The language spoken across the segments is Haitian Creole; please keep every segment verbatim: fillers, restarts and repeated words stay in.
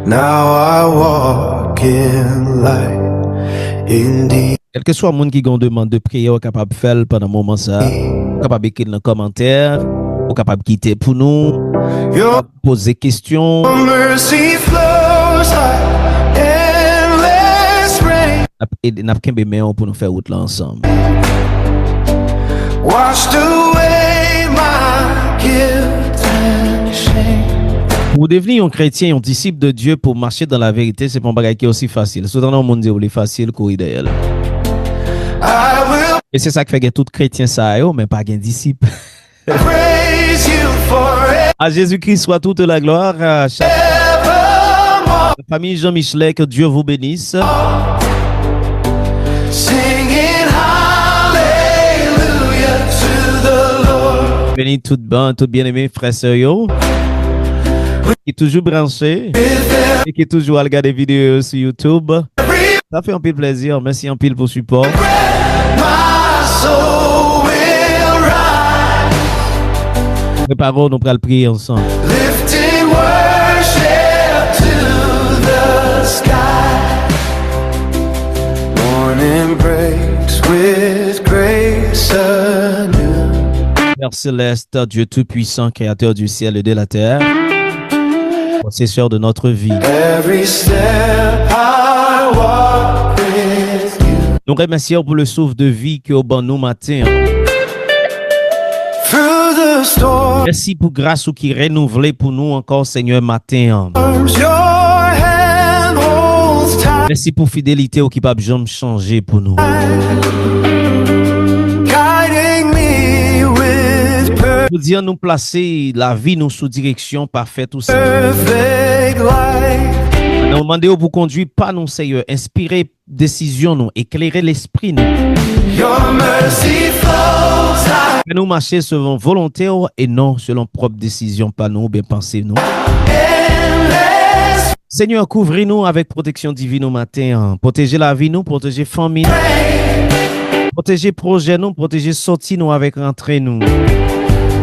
Now I walk in light indeed. Kèlkeswa moun ki gen yon demann de priyè, ou kapab fè l pandan moman sa a. Ou kapab ekri l nan kòmantè, ou kapab kite pou nou, Your poze kesyon. Mercy flows like endless rain. N ap ede, n ap kenbe men w pou nou fè wout la ansanm. Washed away my guilt and shame. Pou w devni yon kretyen, yon disip de Dye, pou w mache dan laverite, se pa yon bagay ki osi fasil. Si w tande yon moun di w li fasil, kouri dèyè l. I will E se sa k fè gen tout kretyen sa yo, men pa gen disip. Praise you forever. À Jésus-Christ soit toute la gloire. À chaque famille Jean Michelet, que Dieu vous bénisse. Singing hallelujah to the Lord. Beni tout ban, tout byeneme, frè, sè yo, ki toujou branche e ki toujou al gade videyo yo sou YouTube. Sa fè anpil plezi. Mèsi anpil pou sipò. My soul will rise. Prepare w, nou pral priye ansanm. Lifting worship to the sky. Morning breaks with grace anew. Père céleste, Dieu tout-puissant, créateur du ciel et de la terre, possesseur de notre vie. Every step I walk with you. Nou remèsye w pou le souffle de vie ke w ban nou maten an. Through the storm. Mèsi pou gras ou ki renouvle pou nou ankò, Senyè, maten an. Your hand holds tight. Mèsi pou fidelite w ki p ap janm chanje pou nou. Guiding me with per- Jodi a, nou plase lavi nou sou direksyon pafèt ou, Senyè. Perfect light. Nou mande w pou kondwi pa nou, Senyè. Enspire desizyon nou, eklere lespri nou. Your mercy flows out. Fè nou mache selon volonte w e non selon pwòp desizyon pa nou oubyen panse nou. Endless. Senyè, kouvri nou avèk pwoteksyon divin nou maten an. Pwoteje lavi nou, pwoteje fanmi nou. Pwoteje pwojè nou, pwoteje sòti nou avèk rantre nou.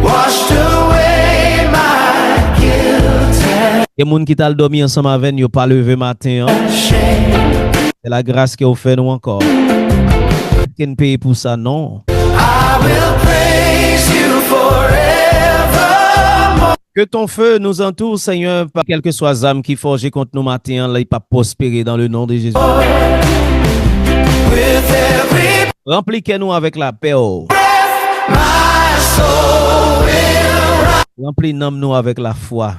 Washed away my guilt and Gen moun ki t al dòmi ansanm avè n, yo pa leve maten an. Shame. Se lagras ke w fè nou ankò. Ke n peye pou sa, non. I will praise you forevermore. Que ton feu nous entoure, Seigneur, pa kèlkeswa zam ki fòje kont nou maten an, li p ap pwospere dans le nom de Jésus. With every Ranpli kè nou avèk lapè w. Breath, my soul will rise. Ranpli nanm nou avèk lafwa.